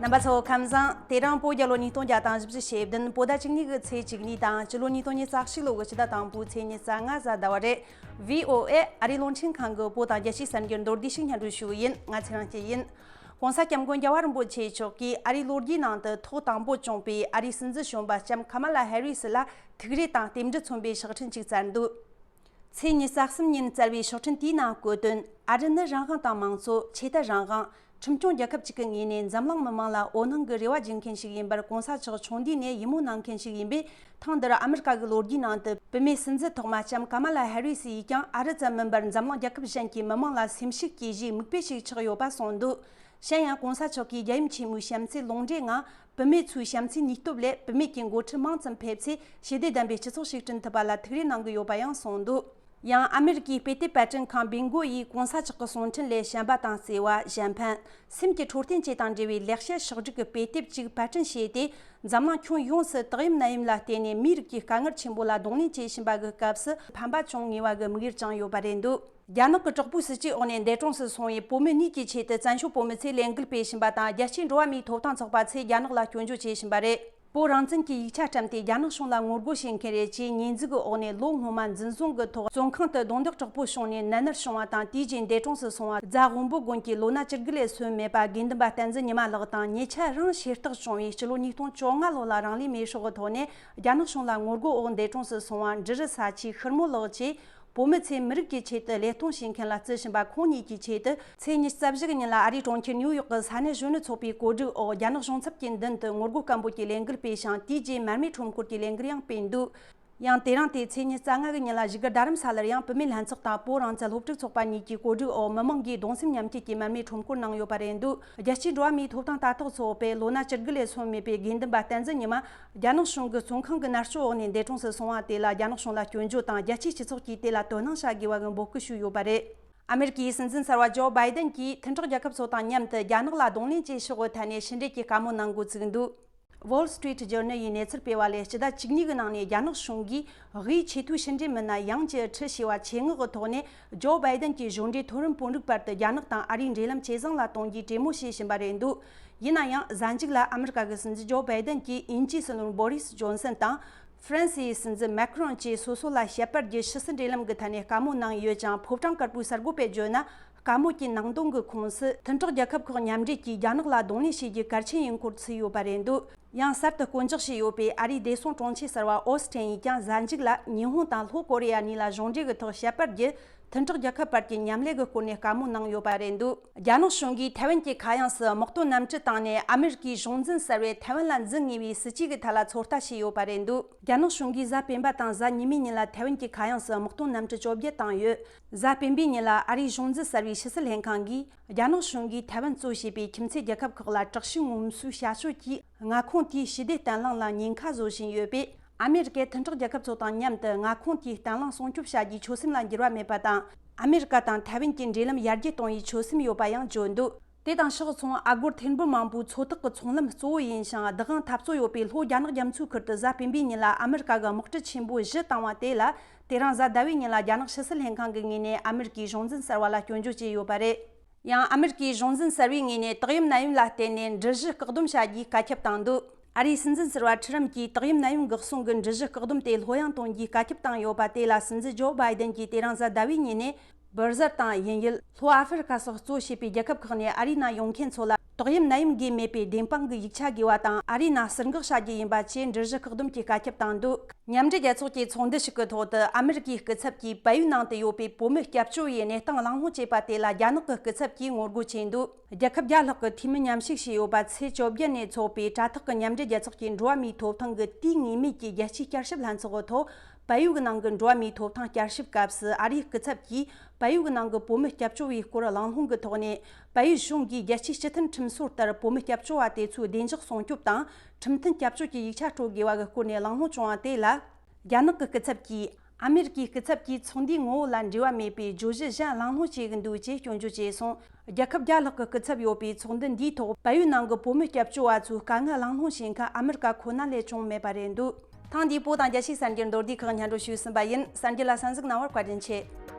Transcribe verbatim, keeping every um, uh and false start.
རྣམ་པ་ཚོ་ཁམས་བཟང་། དེ་རིང་བོད་རྒྱལ་ལོ་ཉིས་སྟོང་བརྒྱ་དང་བཞི་བཅུ་ཞེ་བདུན་བོད་ཟླ་བཅུ་གཉིས་ཀྱི་ཚེས་བཅུ་གཉིས་དང་སྤྱི་ལོ་ཉིས་སྟོང་ཉི་ཤུ་རྩ་གཅིག་ལོ་གི་ཕྱི་ཟླ་དང་པོའི་ཚེས་ཉི་ཤུ་རྩ་ལྔ་གཟའ་ཟླ་བ་རེད། བྷི་ཨོ་ཨེ་ཨ་རིའི་རླུང་འཕྲིན་ཁང་གི་བོད་དང་རྒྱལ་སྤྱིའི་གསར་འགྱུར་མདོར་བསྡུས་ཤིག་སྙན་སྒྲོན་ཞུ་གི་ཡིན། ང་ཚེ་རིང་སྐྱིད་ཡིན། ༸གོང་ས་༸སྐྱབས་མགོན་རྒྱལ་བ་རིན་པོ་ཆེ་མཆོག་གིས་ཨ་རིའི་ལོ་རྒྱུས་ནང་དུ་ཐོག་དང་པོ་བྱུང་བའི་ཨ་རིའི་སྲིད་འཛིན་གཞོན་པ་ལྕམ་ཁ་མ་ལ་ཧེ་རི་སི་ལ་ཐུགས་རེ་དང་རྟེན་འབྲེལ་མཚོན་པའི་ཕྱག་འཕྲིན་ཞིག་བསྩལ་འདུག་ཚེས་ཉི་ཤུ་རྩ་གསུམ་ཉིན་བསྩལ་བའི་ཕྱག་འཕྲིན་དེའི་ནང་བཀོད་དོན། ཨ་རི་ནི་རང་དབང་དང་མང་གཙོ། ཆོས་དད་རང་དབང་། ཁྲིམས་སྐྱོང་རྒྱལ་ཁབ་ཅིག་གི་ངོས་ནས་འཛམ་གླིང་མི་མང་ལ་འོད་སྣང་གི་རེ་བ་བརྗོད་མཁན་ཞིག་ཡིན་པར་༸གོང་ས་མཆོག་ཆུང་དུས་ནས་ཡིད་སྨོན་གནང་མཁན་ཞིག་ཡིན་པས། ཐེངས་འདིར་ཨ་མི་རི་ཀ་གི་ལོ་རྒྱུས་ནང་དུ་བུད་མེད་སྲིད་འཛིན་ཐོག་མ་ལྕམ་ཀ་མ་ལ་ཧེ་རི་སི་ཡིས་ཀྱང་ཨ་རི་ཙམ་མིན་པར་འཛམ་གླིང་རྒྱལ་ཁབ་གཞན་གྱི་མི་མང་ལ་སེམས་ཤུགས་སྐྱེད་གཞིའི་མིག་དཔེ་ཞིག་ཆགས་ཡོད་པ་གསུངས་འདུག་གཞན་ཡང་༸གོང་ས་མཆོག་གིས་རྒྱལ་ཡུམ་ཆེན་མོའི་བྱམས་བརྩེའི་ལུང་འདྲེན་ངང་བུད་མེད་ཚོའི་བྱམས་བརྩེའི་ནུས་སྟོབས་ལས་བུད་མེད་ཀྱི་འགོ་ཁྲིད་མང་ཙམ་ཕེབས་ཚེ་ཞི་བདེ་ལྡན་པའི་སྤྱི་ཚོགས་ཤིག་བསྐྲུན་ཐུབ་པ་ལ་ཐུགས་རེ་གནང་གི་ཡོད་པ་ཡང་གསུངས་འདུག་ཡང་ཨ་མི་རི་ཀའི་དཔེ་དེབ་པར་སྐྲུན་ཁང་བིང་གོ་ཡིས་༸གོང་ས་མཆོག་གི་གསུང་འཕྲིན་ལས་བྱམས་པ་དང་བརྩེ་བ། གཞན་ཕན། སེམས་ཀྱི་འཕྲོད་བསྟེན་བཅས་དང་འབྲེལ་བའི་ལེགས་བཤད་ཕྱོགས་བསྒྲིགས་ཀྱི་དཔེ་དེབ་ཅིག་པར་སྐྲུན་བྱས་ཏེ། འཛམ་གླིང་ཁྱོན་ཡོངས་སུ་ཏོག་དབྱིབས་ནད་ཡམས་ལ་བརྟེན་ནས་མིའི་རིགས་ཀྱི་དཀའ་ངལ་ཆེན་པོ་ལ་གདོང་ལེན་བྱེད་བཞིན་པ་གི་སྐབས་སུ་ཕན་པ་བྱུང་ངེས་པ་གི་དམིགས་ཡུལ་བཅངས་ཡོད་པ་རེད་འདུག་རྒྱ་ནག་གི་དྲག་པོའི་སྲིད་ཇུས་འོག་ནས་འདས་གྲོངས་སུ་སོང་བའི་བུད་མེད་གཉིས་ཀྱི་ཆེད་དུ་བཙན་བྱོལ་བོད་མི་ཚོས་ལས་འགུལ་སྤེལ་བཞིན་པ་དང་། རྒྱལ་སྤྱིའི་འགྲོ་བ་མིའི་ཐོབ་ཐང་ཚོགས་པ་ཚོས་རྒྱ་ནག་ལ་སྐྱོན་བརྗོད་བྱེད་བཞིན་པ་རེད། བོད་རང་བཙན་གྱི་ཡིག་ཆ་བཀྲམ་སྟེ་རྒྱ་ནག་གཞུང་ལ་ངོ་རྒོལ་བྱེད་མཁན་རེད་ཅེས་ཉེས་འཛུགས་འོག་ནས་ལོ་སྔོན་མ་འཛིན་བཟུང་གི་ཐོག་བཙོན་ཁང་དུ་རྡུང་རྡེག་དྲག་པོ་བྱུང་ནས་ནད་མནར་བྱུང་བ་དང་། དེའི་རྗེས་འདས་གྲོངས་སུ་སོང་བ་རྫ་དབོན་པོ་དགོན་གྱི་ལོ་ན་བཅུ་དགུ་ལས་སོན་མེད་པ་དགེ་འདུན་པ་བསྟན་འཛིན་ཉི་མ་ལགས་དང་ཉེ་ཆར་རང་ཤི་སྟག་བྱུང་བའི་སྤྱི་ལོ་ཉིས་སྟོང་བཅོ་ལྔ་ལོ་ལ་རང་ལུས་མེར་སྲེག་གི་ཐོག་ནས་རྒྱ་ནག་གཞུང་ལ་ངོ་རྒོལ་འོག་འདས་གྲོངས་སུ་སོང་བ་འབྲི་རུ་ས་ཆའི་ཤུར་མོ་ལགས་ཀྱིས། བོད་མི་ཚོས་མི་རིགས་ཀྱི་ཆེད་དུ་ལས་གཏོང་བྱེད་མཁན་ལ་བརྩི་བཞིན་པ་ཁོང་གཉིས་ཀྱི་ཆེད་དུ། ཚེས་ཉི་ཤུ་རྩ་བཞི་གི་ཉིན་ལ་ཨ་རིའི་གྲོང་ཁྱེར་ནིའུ་ཡོག་གི་ས་གནས་གཞོན་ནུ་ཚོགས་པའི་གོ་སྒྲིག་འོག་རྒྱ་ནག་གཞུང་ཚབ་ཀྱི་མདུན་དུ་ངོ་རྒོལ་སྐད་འབོད་ཀྱི་ལས་འགུལ་སྤེལ་ཞིང་། དེའི་རྗེས་མར་མེ་ཁྲོམ་སྐོར་གྱི་ལས་འགུལ་ཡང་སྤེལ་འདུག་ཡང་དེ་རིང་སྟེ་ཚེས་ཉི་ཤུ་རྩ་ལྔ་གི་ཉིན་ལ་བཞུགས་སྒར་རྡ་རམ་ས་ལར་ཡང་བུད་མེད་ལྷན་ཚོགས་དང་བོད་རང་བཙན་སློབ་ཕྲུག་ཚོགས་པ་གཉིས་ཀྱི་གོ་སྒྲིག་འོག་མི་མང་གིས་གདུང་སེམས་མཉམ་སྐྱེད་ཀྱི་མར་མེ་ཁྲོམ་སྐོར་གནང་ཡོད་པ་རེད་འདུག་རྒྱལ་སྤྱིའི་འགྲོ་བ་མིའི་ཐོབ་ཐང་ལྟ་རྟོག་ཚོགས་པས་ལོ་ན་བཅུ་དགུ་ལས་སོན་མེད་པའི་དགེ་འདུན་པ་བསྟན་འཛིན་ཉི་མ། རྒྱ་ནག་གཞུང་གི་བཙོན་ཁང་གི་མནར་གཅོད་འོག་ནས་འདས་གྲོངས་སུ་སོང་བ་དེ་ལ་རྒྱ་ནག་གཞུང་ལ་སྐྱོན་བརྗོད་དང་། རྒྱལ་སྤྱིའི་སྤྱི་ཚོགས་ཀྱིས་དེ་ལ་དོ་སྣང་བྱ་དགོས་པ་གི་འབོད་སྐུལ་ཞུས་ཡོད་པ་རེད། ཨ་མེ་རི་ཀའི་སྲིད་འཛིན་གསར་བ་ཇོ་བྷའི་ཏན་གྱིས་མཐུན་གྲོགས་རྒྱལ་ཁབ་ཚོ་དང་མཉམ་དུ་རྒྱ་ནག་ལ་གདོང་ལེན་བྱེད་ཕྱོགས་ཀྱི་ཐད་ནས་ཕྱི་འབྲེལ་གྱི་བཀའ་མོལ་གནང་འགོ་བཙུགས་འདུག Wall Street Journal ཡིས་གནས་ཚུལ་སྤེལ་བ་ལས། སྤྱི་ཟླ་བཅུ་གཉིས་ཀྱི་ནང་ནས་རྒྱ་ནག་གཞུང་གིས་དབུས་ཆེས་མཐོའི་ཕྱི་འབྲེལ་མི་སྣ་ཡང་ཅི་ཁྲི་ཞེས་པ་ཆེད་མངགས་ཀྱི་ཐོག་ནས་ཇོ་བྷའི་ཏན་གྱི་གཞུང་འབྲེལ་མཐོ་རིམ་དཔོན་རིགས་བར་དུ་རྒྱ་ནག་དང་ཨ་རིའི་འབྲེལ་ལམ་ཇེ་བཟང་ལ་གཏོང་རྒྱུའི་གྲོས་མོལ་བྱེད་བཞིན་པ་རེད་འདུག་ཡིན་ན་ཡང་གཟའ་མཇུག་ལ་ཨ་མི་རི་ཀ་གི་སྲིད་འཛིན་ཇོ་བྷའི་ཏན་གྱིས་དབྱིན་ཇིའི་སྲིད་བློན་བོ་རིས་ཇོན་སན་དང་། ཧྥ་རན་སིའི་སྲིད་འཛིན་མེ་ཁི་རོན་བཅས་སོ་སོ་ལ་བྱེད་པར་གྱི་ཕྱི་སྲིད་འབྲེལ་ལམ་གྱི་ཐད་ནས་བཀའ་མོལ་གནང་ཡོད་ཀྱང་། ཕོ་བྲང་དཀར་པོའི་གསར་འགོད་པས་བརྗོད་ན། བཀའ་མོལ་གྱི་ནང་དོན་གྱི་ཁོངས་སུ་མཐུན་གྲོགས་རྒྱལ་ཁབ་ཁག་མཉམ་འབྲེལ་གྱིས་རྒྱ་ནག་ལ་གདོང་ལེན་བྱེད་རྒྱུ་གལ་ཆེན་ཡིན་སྐོར་ཚུད་ཡོད་པ་རེད་འདུག་ཡང་གསར་དུ་བསྐོ་འཇོག་བྱས་ཡོད་པའི་ཨ་རིའི་བདེ་སྲུང་དྲུང་ཆེ་གསར་བ་ཨོ་སི་ཐན་ཡིས་ཀྱང་གཟའ་མཇུག་ལ་ཉི་ཧོང་དང་ལྷོ་ཀོ་རི་ཡ་གཉིས་ལ་གཞུང་འབྲེལ་གྱི་ཐོག་བྱེད་པར་གྱི་མཐུན་གྲོགས་རྒྱལ་ཁབ་བར་གྱི་མཉམ་ལས་ཀྱི་སྐོར་ནས་བཀའ་མོལ་གནང་ཡོད་པ་རེད་འདུག་རྒྱ་ནག་གཞུང་གིས་ཐའེ་ཝན་གྱི་ཁ་གཡང་སུ་དམག་དོན་གནམ་གྲུ་བཏང་ནས་ཨ་མེ་རི་ཀའི་གཞུང་འཛིན་གསར་བས་ཐའེ་ཝན་ལ་འཛིན་ངེས་པའི་སྲིད་ཇུས་ཀྱི་ཐད་ལ་ཚོད་ལྟ་བྱས་ཡོད་པ་རེད་འདུག་རྒྱ་ནག་གཞུང་གིས་གཟའ་སྤེན་པ་དང་གཟའ་ཉི་མའི་ཉིན་ལ་ཐའེ་ཝན་གྱི་ཁ་གཡང་སུ་དམག་དོན་གནམ་གྲུ་བཅོ་བརྒྱད་བཏང་ཡོད། གཟའ་སྤེན་པའི་ཉིན་ལ་ཨ་རིའི་གཞུང་འཛིན་གསར་བའི་ཕྱི་སྲིད་ལྷན་ཁང་གིས། རྒྱ་ནག་གཞུང་གིས་ཐའེ་ཝན་གཙོ་བྱས་པའི་ཁྱིམ་མཚེས་རྒྱལ་ཁབ་ཁག་ལ་དྲག་ཤུགས་ངོམ་སའི་བྱ་སྤྱོད་ཀྱིས་མངའ་ཁོངས་དེའི་ཞི་བདེ་བརྟན་ལྷིང་ལ་ཉེན་ཁ་བཟོ་བཞིན་ཡོད་པས། ཨ་མེ་རི་ཀས་མཐུན་གྲོགས་རྒྱལ་ཁབ་ཚོ་དང་མཉམ་དུ་མངའ་ཁོངས་དེའི་བརྟན་ལྷིང་སྲུང་སྐྱོབ་བྱ་རྒྱུའི་ཆོད་སེམས་ལ་འགྱུར་བ་མེད་པ་དང་། ཨ་མེ་རི་ཀ་དང་ཐའེ་ཝན་གྱི་འབྲེལ་ལམ་ཡར་རྒྱས་གཏོང་བའི་ཆོད་སེམས་ཡོད་པ་ཡང་བརྗོད་འདུག་དེ་དང་ཕྱོགས་མཚུངས། ཨ་སྒོར་ཐེར་འབུམ་མང་པོའི་མཚོ་ཐོག་གི་ཚོང་ལམ་གཙོ་བོ་ཡིན་ཞིང་། བདག་དབང་འཐབ་རྩོད་ཡོད་པའི་ལྷོ་རྒྱ་ནག་རྒྱ་མཚོའི་ཁུལ་དུ་གཟའ་སྤེན་པའི་ཉིན་ལ་ཨ་མེ་རི་ཀ་གི་དམག་གྲུ་ཆེན་པོ་བཞི་བཏང་བ་དེ་ལ། དེ་རིང་གཟའ་ཟླ་བའི་ཉིན་ལ་རྒྱ་ནག་ཕྱི་སྲིད་ལྷན་ཁང་གི་ངོས་ནས་ཨ་མེ་རི་ཀའི་གཞུང་འཛིན་གསར་བ་ལ་སྐྱོན་བརྗོད་བྱས་ཡོད་པ་རེད། ཡང་ཨ་མེ་རི་ཀའི་གཞུང་འཛིན་གསར་བའི་ངོས་ནས་ཏོག་དབྱིབས་ནད་ཡམས་ལ་བརྟེན་ནས་འབྲུ་བཞི་བཀག་སྡོམ་བྱ་རྒྱུའི་བཀའ་ཁྱབ་བཏང་འདུག་ཨ་རིའི་སྲིད་འཛིན་ཟུར་པ་ཁྲི་རམ་གྱིས་ཏོག་དབྱིབས་ནད་ཡམས་འགོག་སྲུང་གི་འབྲུ་བཞི་བཀག་སྡོམ་དེ་ལྷོད་ཡངས་གཏོང་རྒྱུའི་བཀའ་ཁྱབ་བཏང་ཡོད་པ་དེ་ལ། སྲིད་འཛིན་ཇོ་བྷའི་ཏན་གྱིས་དེ་རིང་གཟའ་ཟླ་བའི་ཉིན་ནས། སྦིར་ཟར་དང་དབྱིན་ཡུལ། ལྷོ་ཨ་ཧྥེ་རི་ཁ་སོགས་གཙོ་བྱས་པའི་རྒྱལ་ཁབ་ཁག་ནས་ཨ་རིའི་ནང་ཡོང་མཁན་ཚོ་ལ་ཏོག་དབྱིབས་ནད་ཡམས་འགོས་མེད་པའི་བདེན་དཔང་གི་ཡིག་ཆ་དགོས་པ་དང་། ཨ་རིའི་ནང་ཟུར་འགོག་བྱ་རྒྱུ་ཡིན་པ་བཅས་འབྲུ་བཞི་བཀག་སྡོམ་གྱི་བཀའ་ཁྱབ་བཏང་འདུག་མཉམ་འབྲེལ་རྒྱལ་ཚོགས་ཀྱི་ཚོགས་འདུ་ཞིག་གི་ཐོག་ཏུ་ཨ་མེ་རི་ཀའི་སྐུ་ཚབ་ཀྱིས་བལ་ཡུལ་ནང་དུ་ཡོད་པའི་བོད་མི་སྐྱབས་བཅོལ་བའི་གནས་སྟངས་གླེང་སློང་བྱས་པ་དེ་ལ་རྒྱ་ནག་གི་སྐུ་ཚབ་ཀྱིས་ངོ་རྒོལ་བྱས་འདུག་རྒྱལ་ཁབ་བརྒྱ་ལྷག་གི་འཐུས་མི་མཉམ་ཞུགས་བྱས་ཡོད་པ། ཚེས་བཅོ་བརྒྱད་ནས་འཚོགས་པའི་དྲ་ཐོག་གི་མཉམ་འབྲེལ་རྒྱལ་ཚོགས་ཀྱི་འགྲོ་བ་མིའི་ཐོབ་ཐང་གི་དུས་ངེས་མེད་ཀྱི་རྒྱལ་སྤྱིའི་བསྐྱར་ཞིབ་ལྷན་ཚོགས་ཀྱི་ཐོག་བལ་ཡུལ་གྱི་ནང་གི་འགྲོ་བ་མིའི་ཐོབ་ཐང་བསྐྱར་ཞིབ་སྐབས་སུ། ཨ་རིའི་སྐུ་ཚབ་ཀྱིས་བལ་ཡུལ་གྱི་ནང་གི་བོད་མི་སྐྱབས་བཅོལ་བའི་སྐོར་གླེང་སློང་གི་ཐོག་ནས། བལ་ཡུལ་གཞུང་གིས་རྒྱལ་སྤྱིའི་སྤྱི་མཐུན་ཁྲིམས་སྲོལ་ལྟར་བོད་མི་སྐྱབས་བཅོལ་བ་དེ་ཚོའི་བདེ་འཇགས་སྲུང་སྐྱོབ་དང་། ཁྲིམས་མཐུན་སྐྱབས་བཅོལ་གྱི་ཡིག་ཆ་སྤྲོད་དགོས་པ་གི་སྐོར་ནས་གླེང་སློང་བྱུང་བ་དེ་ལ། རྒྱ་ནག་གི་སྐུ་ཚབ་ཀྱིས། ཨ་མེ་རི་ཀའི་སྐུ་ཚབ་ཀྱིས་ཚོགས་འདུའི་ངོ་བོ་ལ་འབྲེལ་བ་མེད་པའི་བརྗོད་གཞི་གཞན་གླེང་སློང་བྱེད་ཀྱི་འདུག་ཅེས་སྐྱོན་བརྗོད་བྱས་སོང་། རྒྱལ་ཁབ་བརྒྱ་ལྷག་གི་སྐུ་ཚབ་ཡོད་པའི་ཚོགས་འདུ་འདིའི་ཐོག་བལ་ཡུལ་ནང་གི་བོད་མི་སྐྱབས་བཅོལ་བ་ཚོའི་དཀའ་ངལ་གླེང་སློང་བྱེད་མཁན་ཨ་མེ་རི་ཀ་ཁོ་ན་ལས་བྱུང་མེད་པ་རེད་འདུག་ཐེངས་འདིའི་བོད་དང་རྒྱལ་སྤྱིའི་གསར་འགྱུར་མདོར་བསྡུས་ཁག་སྙན་སྒྲོན་ཞུས་ཟིན་པ་ཡིན། གསར་འགྱུར་ལ་གསན་གཟིགས་གནང་བར་བཀའ་དྲིན་ཆེ།